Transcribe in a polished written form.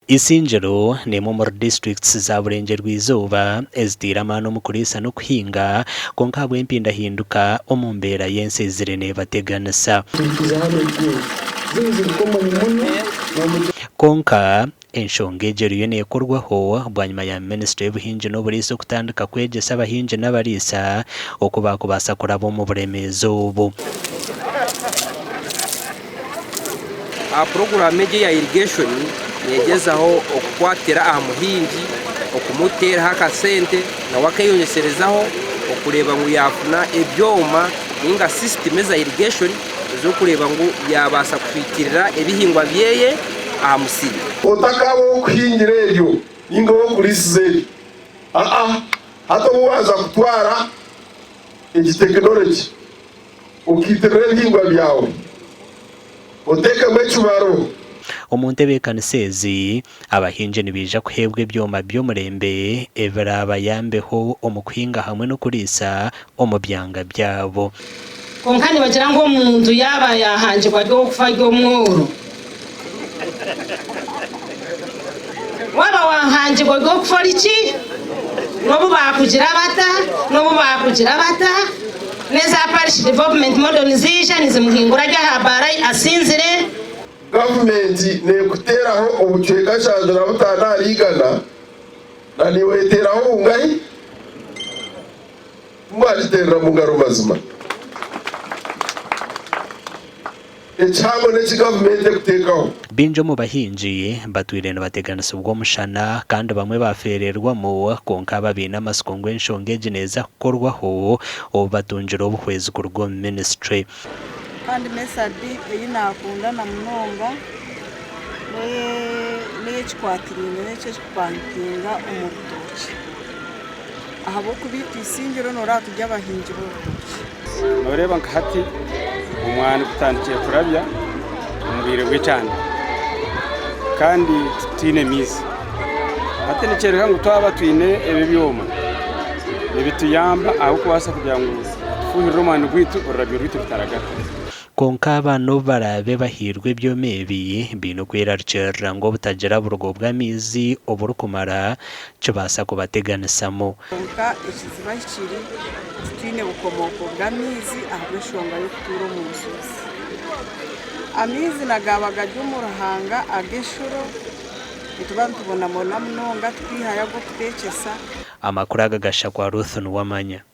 Isingiro n'emwe omuri disiturikiti za Burengyerwa-izooba eziteire amaani omu kuriisa n'okuhinga kwonka ahabw'empindahinduka omu mbeera y'ensi ezire neebateganisa. Kwonka, enshonga egi eriyo neekorwaho bwanyima ya minisitule y'obuhingi n'oburiisa okutandika kwegyesa abahingi n'abariisa oku baakubaasa kuraba omu buremeezi obu. Puroguraamu egi eya irrigation negyezaho okukwatira aha muhingi okumuteeraho akasente nawe akeyongyeserezaho okureeba ngu yafuna ebyoma ninga system eza irrigation ez'okureeba ngu yabaasa kuhikirira ebihingwa byeye aha musiri. Otakaaba ow'okuhingira eryo nainga ow'okuriisiza eryo. Aa, hati obu waaza kutwara egi tekinologi okaitirira ebihingwa byawe, oteekemu ekibaro. Omu ntebeekanisa ezi, abahingi nibaija kuheebwa ebyoma by'omurembe ebiraabayambeho omu kuhinga hamwe n'okuriisa omu byanga byabo. Kwonka nibagira ngu omuntu yaaba yaahangirwe ari ow'okufa ari omworo. Waaba waahangirwe ori ow'okufa ori ki? N'obu baakugira bata, n'obu baakugira bata, n'eza Parish Development Model niziija nizimuhingura ari aha baara asinzire. Gavumenti neekuteeraho obucweka 75 ahari igana, na naiwe oyeteeraho bungahi? Timwagiteerera mu ngaro mazima. Ekihango n'eki gavumenti erikuteekaho. Baingi omu bahingi batwire nibateganisibwa omushana kandi bamwe bafeererwamu kwonka aba baine amatsiko ngu enshonga egi neeza kukorwaho obu batungire obuhwezi kuruga omu minisitule. Kandi method ei naakunda na munonga n'eyekikwatiraine n'eky'okupantinga omu rutookye ahabw'okuba itwe Isingiro nooreeba turi abahingi b'orutookye. Nooreeba nka hati omwani gutandikire kurabya omu bwire bw'ekyanda kandi titwine maizi. Hati nikyoreka ngu twaba twine ebi ebyoma nibituyamba ahabw'okubaasa kugira ngu tufuuhirire omwani gwaitu orurabyo rwaitu rutaragata. Kwonka aba n'obu baraabe bahairwe ebyoma ebi, baine okwerarikirira ngu obutagira burugo bw'amaizi oburikumara kibaasa kubateganisamu. Kwonka ekizibu ahi kiri, titwine bukomooko bw'amaizi ahabw'enshonga y'okutuura omu nshozi. Amaizi na gaaba gari omu ruhanga ag'enshuro, nituba nitubonabona munonga tukaihayo ag'okuteekyesa. Amakuru aga gashakwa Ruth Nuwamanya.